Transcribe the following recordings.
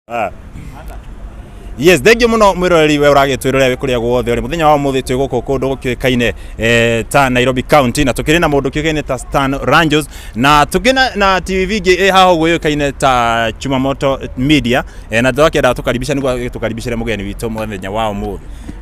Ah. Yes, thengiũ mũno mwĩroreri we ũragĩtwĩrorera wĩ kũrĩa guothe ũrĩ. Mũthenya wa ũmũthĩ twĩ gũkũ kũndũ gũkĩũĩkaine ta Nairobi County na tũkĩrĩ na mũndũ kĩũĩkaine ta Stan Ranjos na tũkĩrĩ na TV ĩngĩ ĩ haha ũguo yũĩkaine ta Chumamoto Media na tũgakĩenda tũkaribisha nĩguo tũkaribicĩre mũgeni witũ mũthenya wa ũmũthĩ.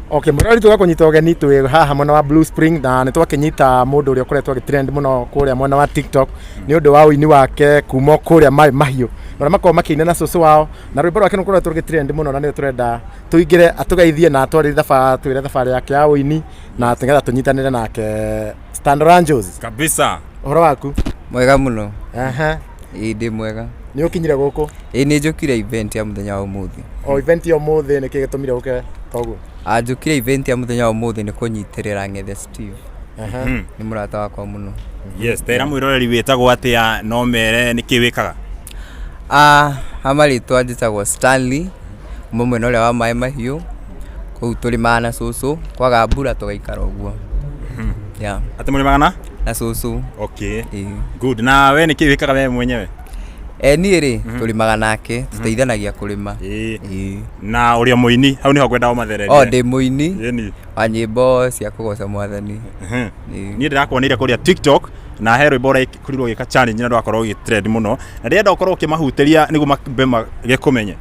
Okay, mũrori tũgakũnyita ũgeni twĩ haha mwena wa Blue Spring na nĩ twakĩnyita mũndũ ũrĩa ũkoretwo agĩtrend mũno kũrĩa mwena wa TikTok nĩ ũndũ wa ũini wake kuma kũrĩa maĩ mahiũ na ũrĩa makoragwo makĩina na cũcũ wao na rwĩmbo rwake nĩ rũkoretwo rũgĩtrend mũno na nĩ tũrenda tũingĩre atũgeithie na atwarĩrie thabarĩ twĩre thabarĩ yake ya ũini na nĩgetha tũnyitanĩre nake Stan Ranjos. Kabisa. Ũhoro waku? Mwega mũno. Aha. Ĩĩ ndĩ mwega. Nĩ ũkinyire gũkũ? Ĩĩ nĩ njũkire event ya mũthenya wa ũmũthĩ. O event ya ũmũthĩ nĩkĩ gĩtũmire ũke toguo? Ah, njũkire event ya mũthenya wa ũmũthĩ nĩ kũnyitĩrĩra Ng'ethe Steve. Aha. Nĩ mũrata wakwa mũno. Yes, tera mwĩroreri wĩtagwo atĩa no mere nĩkĩ wĩkaga? Ah, ha marĩtwa njĩtagwo Stanley, kuma mwena ũrĩa wa maĩ mahiũ, kũu tũrĩmaga na cũcũ, kwaga mbura tũgaikara ũguo. Yeah. Atĩ mũrĩmaga na? Na cũcũ. Okay. Ĩĩ. Good. Na we nĩkĩ wĩkaga we mwenyewe? E, niĩ rĩ, tũrĩmaga nake, tũteithanagia kũrĩma. Ĩĩ. Ĩĩ. Na ũrĩ o mũini, hau nĩho ngwenda ũmathererie. O, ndĩ mũini Ĩni. wa nyĩmbo cia kũgoca mwathani. Ĩĩ. Niĩ ndĩrakuonire kũrĩa TikTok na he rwĩmbo ũrekorirwo ũgĩka challenge na rwakorwo rũgĩ trend mũno na ndĩrenda ũkorwo ũkĩmahutĩria nĩguo mambe magĩkũmenye.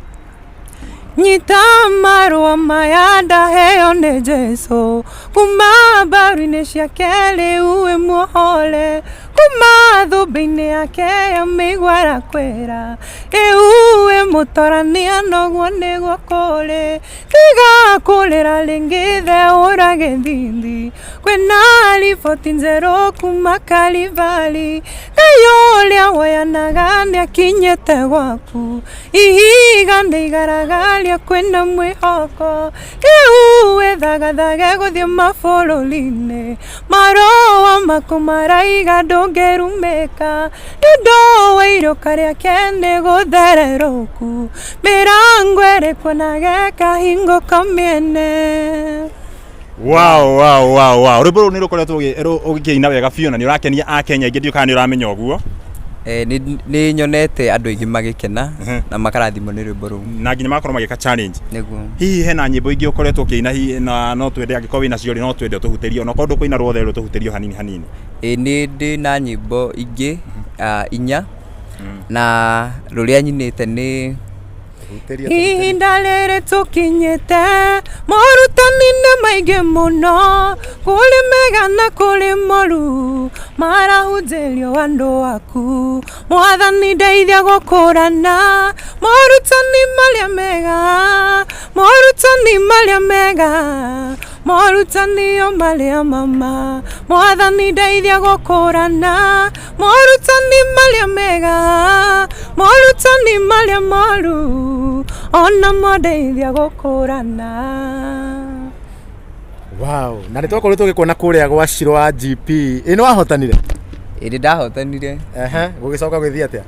Nyita marũa maya ndaheo nĩ Jesũ kuma mbaru-inĩ ciake rĩu wĩ muohore kuma thũmbĩ-inĩ yake ya mĩigua arakwĩra rĩu wĩ mũtorania noguo nĩguo kũrĩ tiga kũrĩra rĩngĩ theũra gĩthithi kwĩna riboti njerũ kuma Kalivali Ngai ũrĩa woyanaga nĩakinyĩte gwaku ihiga nĩ igaragaria kwĩna mwĩhoko rĩu wĩthagathage gũthiĩ mabũrũri-inĩ marũa maku maraiga ndũngĩrumĩka nĩũndũ wa irũka rĩake nĩ gũthererũku mĩrango ĩrĩ kuonage kahingũka mĩene. Wow. Rwĩmbo rũu nĩ rũkoretwo ũgĩkĩina wega biũ na nĩ ũrakenia Akenya aingĩ, ndiũĩ kana nĩ ũramenya ũguo. Eh, nĩ nyonete andũ aingĩ magĩkena na makarathimwo nĩ rwĩmbo rũu. Na nginya magakorwo magĩka challenge. Nĩguo. Hihi hena nyĩmbo ingĩ ũkoretwo ũkĩina hihi na no twende angĩkorwo wĩna cio rĩ no twende ũtũhutĩrie onokorwo ndũkũina ruothe rĩ ũtũhutĩrie o hanini hanini. Ĩĩ nĩ ndĩ na nyĩmbo ingĩ inya na rũrĩa nyinĩte nĩ Ihinda rĩrĩ tũkinyĩte morutani nĩ maingĩ mũno kũrĩ mega na kũrĩ moru marahunjĩrio andũ aku mwathani ndeithia gũkũrana morutani marĩa mega morutani marĩa mega morutani o marĩa mama mwathani ndeithia gũkũrana morutani marĩa mega morutani marĩa moru ona mo ndeithia gũkũrana. Wow, na nĩ twakorirwo tũgĩkuona kũrĩa gwa Shiro wa GP. Ĩ nĩ wahotanire? Ĩĩ nĩ ndahotanire. Ehe, gũgĩcoka gũgĩthiĩ atĩa?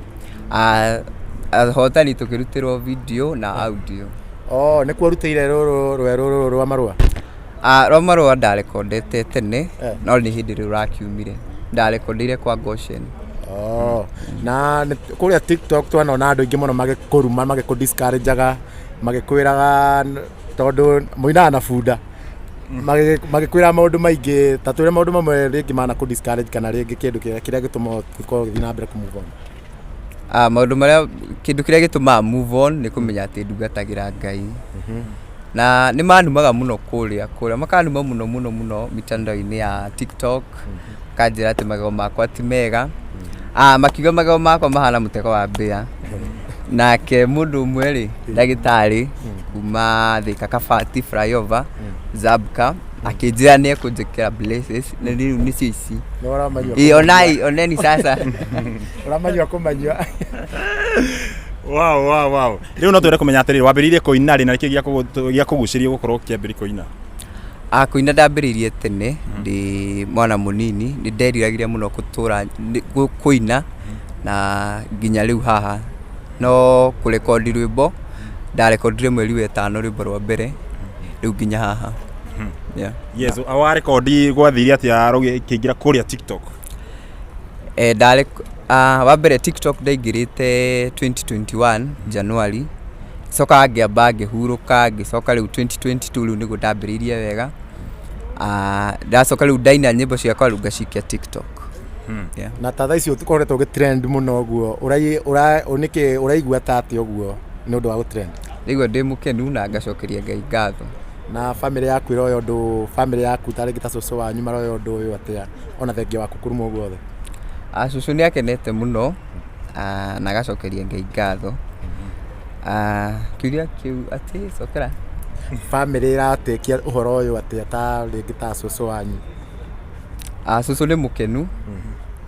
Ah, ahotani tũkĩrutĩrwo video na audio. Oh, nĩkuo ũrutĩire rũrũ rwerũ rũrũ rwa marũa? Ah, rwa marũa ndarekondete tene no nĩ hĩndĩ rĩu rũrakiumire. Ndarekondeire kwa Goshen. Oh, na kũrĩa TikTok twanona andũ aingĩ mũno magĩkũruma magĩkũ discourage-aga magĩkwĩraga tondũ mũinaga na bunda magĩkwĩra maũndũ maingĩ ta twĩre maũndũ mamwe rĩngĩ manakũ discourage kana rĩngĩ kĩndũ kĩrĩa gĩtũmaga ũkorwo ũgĩthiĩ na mbere kũ move on. Ah, maũndũ marĩa kĩndũ kĩrĩa gĩtũmaga move on nĩ kũmenya atĩ ndungatagĩra Ngai. Na nĩ manumaga mũno kũrĩa kũrĩa makanuma mũno mũno mũno mitandao-inĩ ya TikTok makanjĩra atĩ magego makwa ti mega. Ah, makiuga magego makwa mahana mũtego wa mbĩa. Nake mũndũ ũmwe rĩ ndagĩtarĩ kuma Thika Kabati flyover Zabka akĩnjĩra nĩ ekũnjĩkĩra braces na rĩu nĩcio ici. Nĩ ũramanyua Ĩ onai oneni sasa. Ũramanyua kũmanyua. Wow. Rĩu no twende kũmenya atĩrĩrĩ wambĩrĩirie kũina rĩ na nĩkĩ gĩakũgucĩrĩria gũkorwo ũkĩambĩrĩria kũina? Ah, kũina ndambĩrĩirie tene ndĩ mwana mũnini nĩ nderiragĩria mũno gũtũra kũina na nginya rĩu haha no kũrekondi rwĩmbo ndarekondire mweri wa ĩtano rwĩmbo rwa mbere rĩu nginya haha. Yeah. Yes, warekondi gwathire atĩa rũgĩkĩingĩra kũrĩa TikTok? Eh, wa mbere TikTok ndaingĩrĩte 2021 January. Coka ngĩamba ngĩhurũka, ngĩcoka rĩu 2022 rĩu nĩguo ndambĩrĩirie wega. Ah, ndacoka rĩu ndaina nyĩmbo ciakwa rĩu ngacikia TikTok. Yeah. Na ta thaa ici ũkoretwo ũgĩ trend mũno ũguo, nĩkĩ ũraigua ta atĩa ũguo nĩ ũndũ wa gũ trend? Ndaigua ndĩ mũkenu na ngacokeria Ngai ngatho. Na bamĩrĩ yaku ĩroya ũndũ, bamĩrĩ yaku ta rĩngĩ ta cũcũ wanyu maroya ũndũ ũyũ atĩa ona thengia waku kũrumwo guothe? Ah, cũcũ nĩ akenete mũno, ah, na agacokeria Ngai ngatho. Ah, kĩũria kĩu atĩ cokera. Bamĩrĩ ĩratĩkia ũhoro ũyũ atĩa ta rĩngĩ ta cũcũ wanyu? Ah, cũcũ nĩ mũkenu.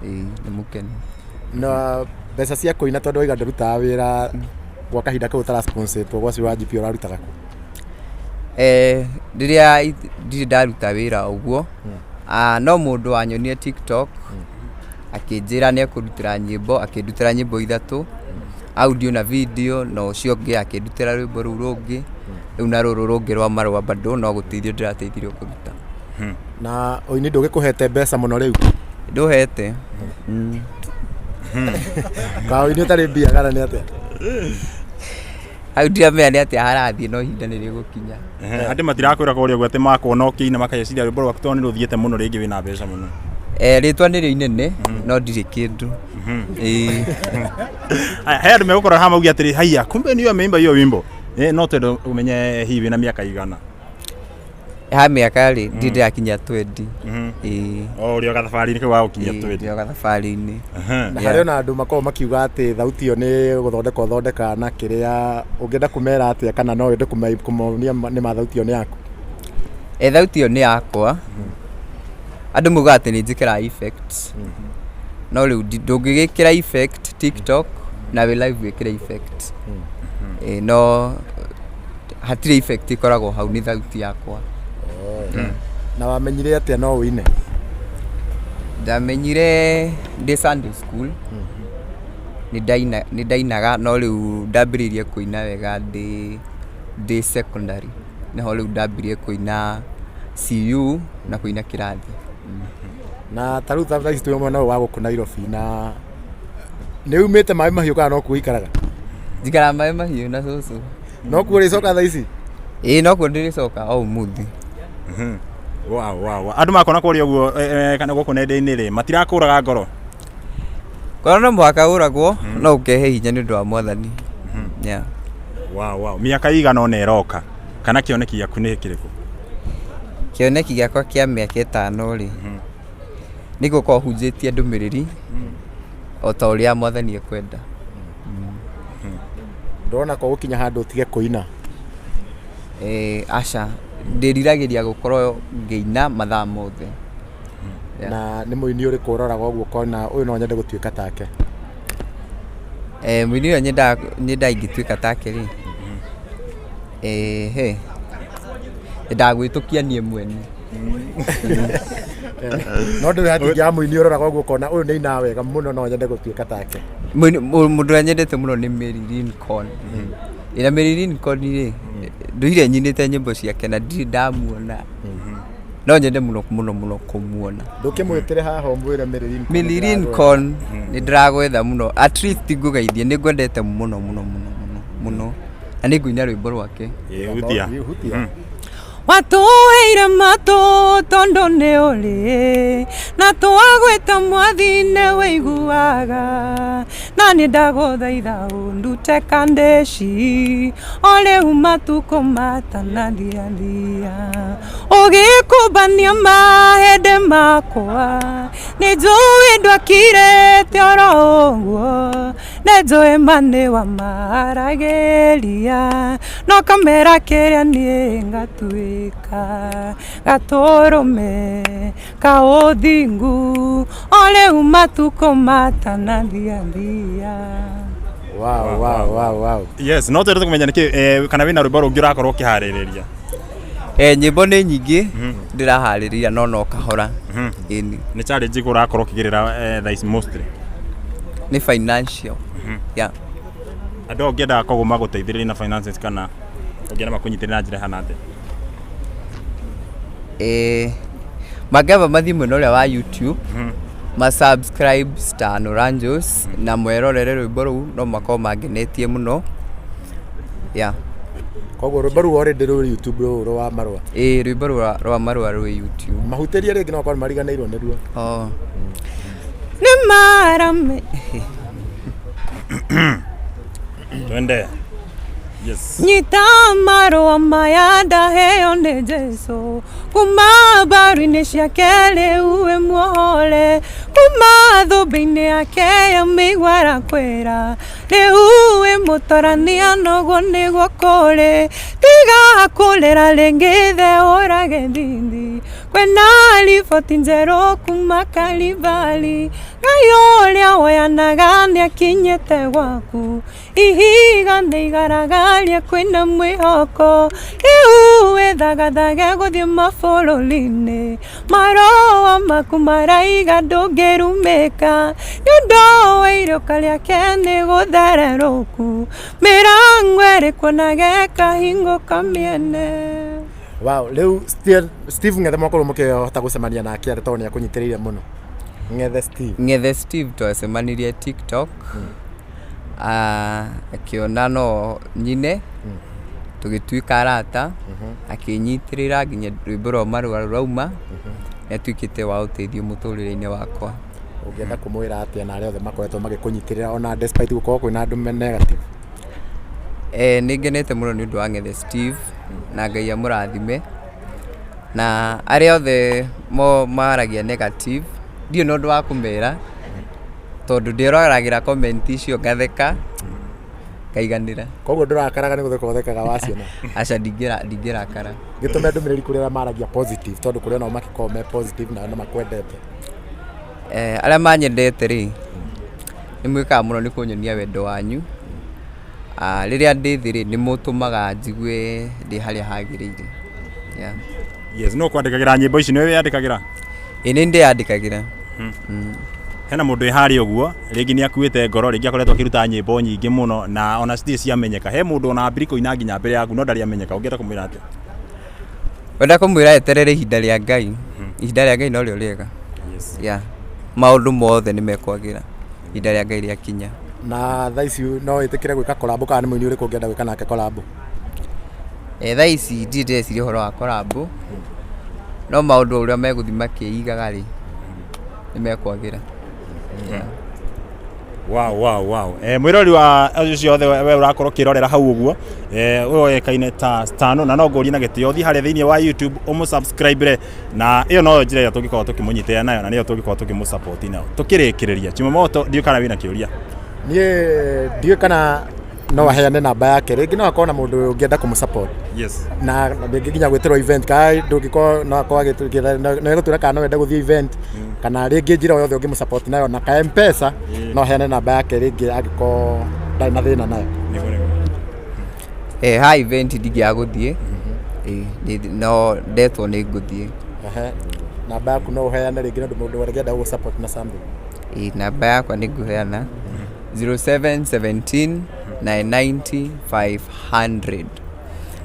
Ĩĩ, nĩ mũkenu. Na mbeca cia kũina tondũ waiga ndũrutaga wĩra gwa kahinda kau ũtara sponsor gwa cio wa GP ũrarutaga kũ? Eh, rĩrĩa ndirĩ ndaruta wĩra ũguo, ah, no mũndũ wanyonire TikTok akĩnjĩra nĩ ekũndutĩra nyĩmbo, akĩndutĩra nyĩmbo ithatũ, audio na video, na ũcio ũngĩ akĩndutĩra rwĩmbo rũu rũngĩ, rĩu na rũrũ rũngĩ rwa marũa bado no gũteithio ndĩrateithirio kũruta. Na ũini ndũgĩkũhete mbeca mũno rĩu? Ndũhete. Ka ũini ũtarĩ mbia kana nĩ atĩa? Hau ndiramenya nĩ atĩa harathiĩ no ihinda nĩ rĩgũkinya. Andũ matirakwĩra kũrĩa ũguo atĩ makuona ũkĩina makeciria rwĩmbo rwaku tondũ nĩ rũthiĩte mũno rĩngĩ wĩna mbeca mũno. Eh, rĩtwa nĩrĩo inene no ndirĩ kĩndũ. Ĩĩ. Aya, he andũ megũkorwo haha mauge atĩrĩ haiya kumbe niwe ameimba hiyo wimbo. Eh, no twende ũmenye hihi wĩna mĩaka igana. Ha mĩaka rĩ, ndirĩ ndĩrakinyia 20. Ĩĩ. O ũrĩ o gathabarĩ-inĩ kau ga gũkinyia Ĩĩ, 20. ndĩ o gathabarĩ-inĩ. Na harĩ ona andũ makoragwo makiuga atĩ thauti ĩyo nĩ gũthondeka ũthondekaga na kĩrĩa, ũngĩenda kũmera atĩa kana no wende kũmonia nĩ ma thauti ĩyo nĩ yaku? Ĩ thauti ĩyo nĩ yakwa. Andũ maugaga atĩ nĩ njĩkĩraga effect. No rĩu ndũngĩgĩkĩra effect TikTok na wĩ live wĩkĩre effect. Ĩ no hatirĩ effect ĩkoragwo hau, nĩ thauti yakwa. Na wamenyire atĩa no ũine? Ndamenyire ndĩ Sunday school. Nĩ ndainaga no rĩu ndambĩrĩirie kũina wega ndĩ secondary. Nĩho rĩu ndambirie kũina CU na kũina kĩrathi. Na ta rĩu thaa ici twĩ mwena ũyũ wa gũkũ Nairobi na nĩ umĩte Maĩ Mahiũ kana no kuo ũikaraga? Njikaraga Maĩ Mahiũ na cũcũ. No kuo ũrĩcoka thaa ici? Ĩĩ no kuo ndĩrĩcoka o ũmũthĩ. Wow. Andũ makona kũrĩa ũguo kana gũkũ nenda-inĩ rĩ, matirakũraga ngoro? Ngoro no mũhaka ũragwo no ũkehe hinya nĩ ũndũ wa Mwathani. Yeah. Wow. Mĩaka ĩigana ũna ĩroka kana kĩoneki gĩaku nĩ kĩrĩkũ? Kĩoneki gĩakwa kĩa mĩaka ĩtano rĩ, nĩ gũkorwo hunjĩtie ndũmĩrĩri o ta ũrĩa Mwathani ekwenda. Ndũrona ko gũkinya handũ ũtige kũina? Aca, ndĩriragĩria gũkorwo ngĩina mathaa mothe. Yeah. Na nĩ mũini ũrĩkũ ũroraga ũguo ũkona ũyũ no nyende gũtuĩka take? Mũini ũrĩa nyendaga ingĩtuĩka take rĩ, he, nyendaga gwĩtũkia niĩ mwene. No ndũrĩ hatingĩaga mũini ũroraga ũguo ũkona ũyũ nĩ ainaga wega mũno no nyende gũtuĩka take. Mũndũ ũrĩa nyendete mũno nĩ Mary Lincoln. Ĩ na Mary Lincoln rĩ, ndũire nyinĩte nyĩmbo ciake na ndirĩ ndamuona. No nyende mũno mũno mũno kũmuona. Ndũkĩmwĩtĩre haha ũmwĩre Mary Lincoln. Mary Lincoln nĩ ndĩragwetha mũno, at least ngũgeithie, nĩ ngwendete mũno mũno mũno mũno mũno, na nĩ ngũina rwĩmbo rwake. Ĩĩ, hutia. Hutia. Watũheire matũ tondũ nĩ ũrĩ na twagwĩta mwathi nĩ wĩiguaga, na nĩ ndagũthaitha ũndute kandeci o rĩu matukũ matanathiathia, ũgĩkũmbania mahĩndĩ makwa, nĩ njũĩ ndwakirĩte oro ũguo, nĩ njũĩ ma nĩ wamaragĩria, no kamera kĩrĩa niĩ ngatuĩka gatũrũme ka ũthingu o rĩu matukũ matanathiathia. Wow. Yes, no twende kũmenya nĩkĩ kana wĩna rwĩmbo rũngĩ ũrakorwo ũkĩharĩrĩria. Nyĩmbo nĩ nyingĩ ndĩraharĩrĩria no no kahora. Ĩni. Nĩ challenge ĩrĩkũ ũrakorwo ũkĩgerera thaa ici mostly? Nĩ financial. Yeah. Andũ ũngĩenda koguo magũteithĩrĩrie na finances kana ũngĩenda makũnyitĩrĩre na njĩra ĩhana atĩa? Mangĩamba mathiĩ mwena ũrĩa wa YouTube, ma subscribe Stan Oranjos na merorere rwĩmbo rũu no makorwo mangenetie mũno. Yeah. Koguo rwĩmbo rũu already rwĩ YouTube, rũu rwa marũa? Ĩĩ, rwĩmbo rwa marũa rwĩ YouTube. Mahutĩrie rĩngĩ, no akorwo mariganĩirwo nĩruo. Oh. Nĩ marame. Twende, yes. Nyita marũa maya ndaheo nĩ Jesu kuma mbaru-inĩ ciake, rĩu wĩ muohore kuma thũmbĩ-inĩ yake ya mĩigua, arakwĩra rĩu wĩ mũtorania, noguo nĩguo kũrĩ. Tiga kũrĩra rĩngĩ, theũra gĩthithi, kwĩna riboti njerũ kuma Kalibari. Ngai ũrĩa woyanaga nĩakinyĩte gwaku, ihiga nĩ igaragarie, kwĩna mwĩhoko rĩu. Wĩthagathage gũthiĩ mabũrũri-inĩ, marũa maku maraiga ndũngĩrumĩka, nĩ ũndũ wa irũka rĩake nĩ gũthererũku, mĩrango ĩrĩ kuonage kahingũka mĩene. Wow, rĩu Steve Ng'ethe, mwakorwo mũkĩhota gũcemania nake atĩ tondũ nĩ akũnyitĩrĩire mũno, Ng'ethe Steve? Ng'ethe Steve twacemanirie TikTok. Ah, akĩona no nyine, tũgĩtuĩka arata, akĩnyitĩrĩra nginya rwĩmbo rwa marũa rũrauma. Nĩ atuĩkĩte wa ũteithio mũtũrĩre-inĩ wakwa. Ũngĩenda kũmwĩra atĩa na arĩa othe makoretwo magĩkũnyitĩrĩra, ona despite gũkorwo kwĩna andũ me negative? Nĩ ngenete mũno nĩ ũndũ wa Ng'ethe Steve, na Ngai amũrathime, na arĩa othe mo maragia negative, ndirĩ na ũndũ wa kũmera tondũ ndĩroragĩra comment icio ngatheka ngaiganĩra. Koguo ndũrakaraga, nĩ gũtheka ũthekaga waciona? Aca, ndingĩrakara. Gĩtũme ndũmĩrĩri kũrĩ arĩa maragia positive, tondũ kũrĩ onao makĩkorwo me positive na no makwendete. Arĩa manyendete rĩ, nĩ mwĩkaga mũno nĩ kũnyonia wendo wanyu. Ah, rĩrĩa ndĩ thĩ rĩ, nĩ mũtũmaga njigue ndĩ harĩa hagĩrĩire, yeah. Yes, no kwandĩkagĩra nyĩmbo ici nĩwe wĩyandĩkagĩra? Ĩ, nĩ ndĩyandĩkagĩra. Hena mũndũ wĩ harĩa ũguo, rĩngĩ nĩ akuĩte ngoro, rĩngĩ akoretwo akĩruta nyĩmbo nyingĩ mũno na ona citirĩ ciamenyeka, he mũndũ ona ambiri kũina nginya mbere yaku no ndarĩ amenyeka, ũngĩenda kũmwĩra atĩa? Wenda kũmwĩra eterere ihinda rĩa Ngai. Ihinda rĩa Ngai norĩo rĩega. Yeah. Maũndũ mothe nĩ mekwagĩra ihinda rĩa Ngai rĩakinya. Na thaa ici no wĩtĩkĩre gwĩka collabo, kana nĩ mũini ũrĩkũ ũngĩenda gwĩka nake collabo? Thaa ici ndirĩ ndĩreciria ũhoro wa collabo, no maũndũ ũrĩa megũthiĩ makĩigaga rĩ, nĩ mekwagĩra. Yeah. Wow. Mwĩrori wa ũcio othe we ũrakorwo ũkĩrorera hau ũguo, ũyũ oĩkaine ta Stano, na no ngũrie na gĩtĩo ũthiĩ harĩa thĩinĩ wa YouTube ũmũsubscribe, na ĩyo noyo njĩra ĩrĩa tũngĩkorwo tũkĩmũnyitĩrĩra nayo, na nĩyo tũngĩkorwo tũkĩmũsupport nayo. Tũkĩrĩkĩrĩria, Jumamoto, ndiũĩ kana wĩna kĩũria. Niĩ ndiũĩ kana no aheane namba yake rĩngĩ, no akorwo na mũndũ ũngĩenda kũmũsupport na rĩngĩ nginya gwĩtĩrwo event, kana ndũngĩkorwo no akorwo no egũtwĩra kana no wende gũthiĩ event, kana rĩngĩ njĩra o yothe ũngĩmũsupport nayo na ka M-Pesa, no aheane namba yake rĩngĩ angĩkorwo ndarĩ na thĩna nayo. Nĩguo. Ha event ndingĩaga gũthiĩ. No ndetwo nĩ ngũthiĩ. Ehe, namba yaku no ũheane rĩngĩ nĩ ũndũ mũndũ ũngĩenda gũgũ support na something? Ĩ, namba yakwa nĩ ngũheana, 0717 990 500,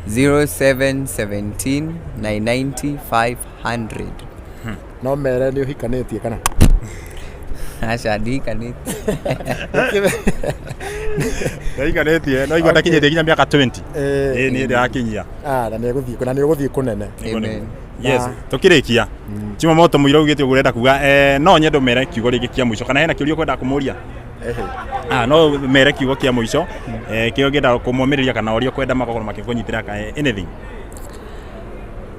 0717 990 500. No mere nĩ ũhikanĩtie kana? Aca, ndihikanĩtie. Ndaiganĩtie no igua ndakinyĩtie nginya mĩaka 20. Ĩ, niĩ ndĩrakinyia. Ah, na nĩ egũthiĩ, na nĩ ũgũthiĩ kũnene. Amen. Yes, tukĩrĩkia, Jumamoto, mũira ugĩte ũguo ũrenda kuga, no nyende ũmere kiugo rĩngĩ kĩa mũico, kana hena kĩũria ũkwenda kũmũria? Ah, no mere kiugo kĩa mũico, kĩrĩa ũngĩenda kũmomĩrĩria kana ũrĩa ũkwenda magakorwo makĩkũnyitĩra ka anything.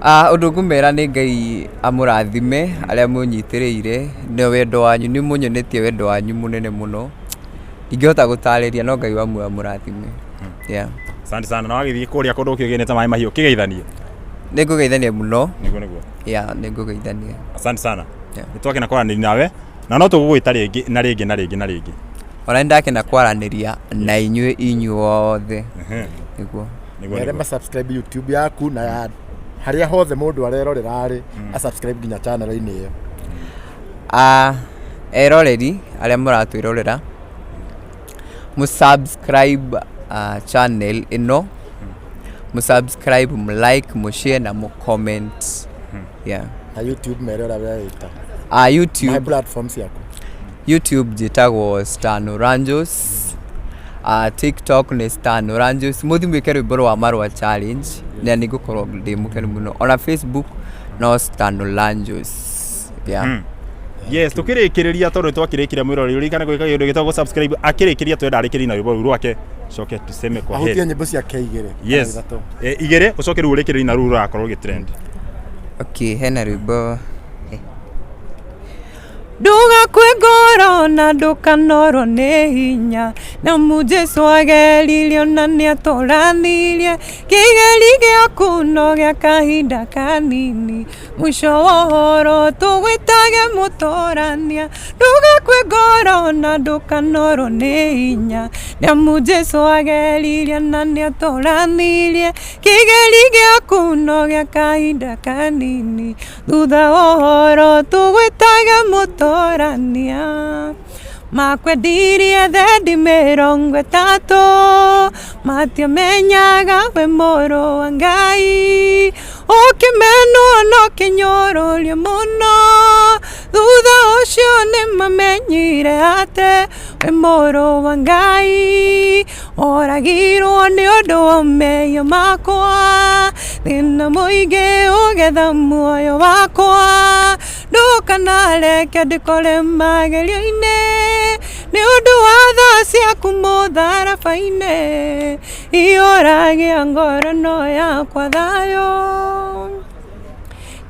Ah, ũndũ ngũmera nĩ Ngai amũrathime arĩa mũnyitĩrĩire na wendo wanyu, nĩ mũnyonetie wendo wanyu mũnene mũno, ndingĩhota gũtarĩria, no Ngai wa muoyo amũrathime, yeah. Asante sana, na wagĩthiĩ kũrĩa kũndũ gũkĩũgĩne ta maĩ mahiũ kĩgeithanie. Nĩ ngũgeithania mũno. Nĩguo. Yeah, nĩ ngũgeithania. Asante sana. Yeah. Nĩ twakena kwaranĩria nawe na no tũgũgwĩta rĩngĩ na rĩngĩ na rĩngĩ na rĩngĩ. Ona nĩ ndakena kwaranĩria na inyuĩ inyuothe. Nĩguo. Nĩguo. Mere Nĩguo. ma subscribe YouTube yaku na ya harĩa hothe mũndũ arerorera rĩ, a subscribe nginya channel-inĩ ĩyo. Ah, eroreri arĩa mũratwĩrorera, mũ subscribe channel ĩno, mũ subscribe, mũ like, mũ share na mũ comment, yeah. Na YouTube mere ũrĩa wĩta. Ah, YouTube. My platform ciaku. YouTube njĩtagwo Stano Ranjos. TikTok nĩ Stan Oranges. Mũthiĩ mwĩke rwĩmbo rwa marũa challenge na nĩ ngũkorwo ndĩ mũkenu mũno. Ona Facebook no Stan Oranges. Yeah. Yes, tukĩrĩkĩrĩria tondũ twakĩrĩkire mwĩroreri ũririkane gwĩka kĩndũ gĩtagwo subscribe. Akĩrĩkĩria twenda arĩkĩrie na rwĩmbo rũu rwake, coke tuseme kwa Ahutie heri. nyĩmbo ciake igĩrĩ kana Yes. ithatũ. Igĩrĩ, ũcoke rĩu ũrĩkĩrĩrie na rũu rũrakorwo rũgĩtrend. Okay, hena rwĩmbo. Ndũgakue ngoro na ndũkanorwo nĩ hinya, namu Jesũ ageririo na nĩatũranirie. Kĩgeri gĩaku no gĩa kahinda kanini, mũico wa ũhoro tũgwĩtage mũtũrania. Ndũgakue ngoro na ndũkanorwo nĩ hinya, nĩamu Jesũ ageririe na nĩatũranirie. Kĩgeri gĩaku no gĩa kahinda kanini, thutha wa ũhoro tũgwĩtage mũtũrania. Makwendirie thendi 30, matiamenyaga we mũrũ wa Ngai. Ũkĩmenwo na ũkĩnyũrũrio mũno, thutha ũcio nĩmamenyire atĩ we mũrũ wa Ngai. Oragirwo nĩ ũndũ wa mehia makwa, thĩna mũingĩ ũgetha muoyo wakwa. Ndũkanareke ndĩkore magerio-inĩ, nĩ ũndũ wa tha ciaku mũtharaba-inĩ. Iyũragia ngoro no yakwa thayũ.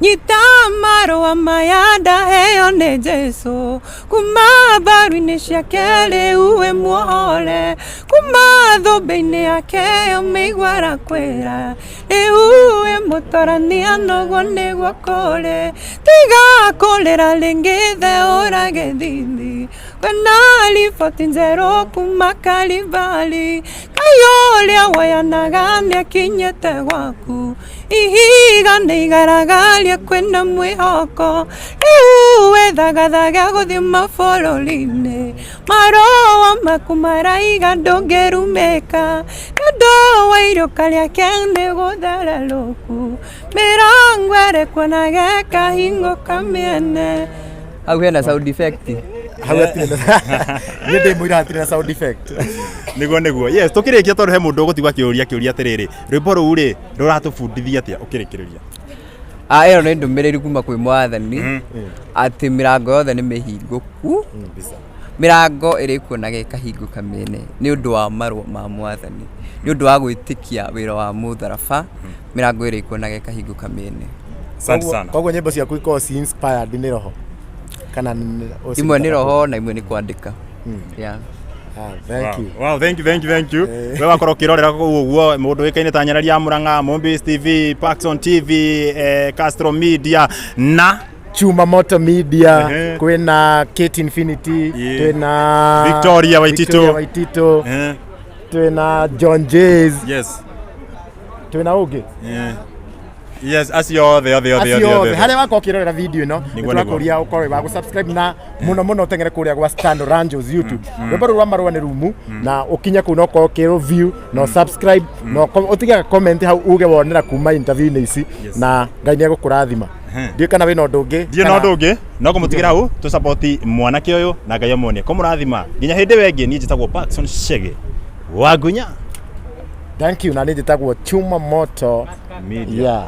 Nyita marũa maya ndaheo nĩ Jesũ, kuma mbaru-inĩ ciake rĩu wĩ muohore, kuma thũmbĩ-inĩ yake yo mĩigua arakwĩra, rĩu wĩ mũtorania noguo nĩguo kũrĩ. Tiga kũrĩra rĩngĩ theũra gĩthithi, kwĩna riboti njerũ kuma Kalivali. Ngai ũrĩa woyanaga nĩakinyĩte gwaku, ihiga nĩ igaragaria kwĩna mwĩhoko. Rĩu wĩthagathaga gũthiĩ mabũrũri-inĩ, marũa maku maraiga ndũngĩrumĩka, nĩ ũndũ wa iriũka rĩake nĩ gũthererũku, mĩrango ĩrĩkuonage ĩkahingũka mĩene. Hau hena sound effect. Hau hatirĩ na, niĩ ndĩ mũira, hatirĩ na sound effect. Nĩguo, yes. Tũkĩrĩkia, tondũ he mũndũ ũgũtigwo akĩũria kĩũria atĩrĩrĩ, rwĩmbo rũu rĩ rũratũbundithia atĩa ũkĩrĩkĩrĩria? Ĩyo nĩ ndũmĩrĩri kuma kwĩ mwathani atĩ mĩrango yothe nĩ mĩhingũku, mĩrango ĩrĩkuonaga ĩkahingũka mĩene nĩ ũndũ wa marũa ma mwathani, nĩ ũndũ wa gwĩtĩkia wĩra wa mũtharaba, mĩrango ĩrĩkuonaga ĩkahingũka mĩene. Asante sana. Koguo nyĩmbo ciaku ikoragwo ci inspired nĩ roho kana Imwe nĩ roho na imwe nĩ kwandĩka, yeah. Ah, thank you. Wow, thank you, thank you, thank you. We wakorwo ũkĩrorera kũu ũguo mũndũ wĩkaine ta Nyarari ya Murang'a, Mombis TV, Paxson TV, Castro Media na Chuma Moto Media. Kwĩna Kate Infinity, twĩna Victoria Waititu. Victoria Waititu, twĩna John Jays, twĩna ũngĩ. Yes, acio othe othe othe. Acio othe othe harĩa wakorwo ũkĩrorera video ĩno, Nĩguo, nĩtũrakũria ũkorwo wa gũ-subscribe na mũno mũno ũteng'ere kũrĩa gwa Stan Oranjos YouTube. Rwĩmbo rũu rwa marũa nĩ rumu na ũkinye kũu na ũkorwo ũkĩrũ view na subscribe na ũtige comment hau uge wonera kuma interview-inĩ ici, na Ngai nĩ egũkũrathima. Ndiũĩ kana wĩna ũndũ ũngĩ. Ndiĩ na ũndũ ũngĩ no kũmũtigĩra hau tũsapoti mwanake ũyũ na Ngai amuonie kũmũrathima nginya hĩndĩ ĩyo ĩngĩ. Niĩ njĩtagwo Paxson Shege Wangunya. Thank you. Na niĩ njĩtagwo Chuma Moto Media. Yeah.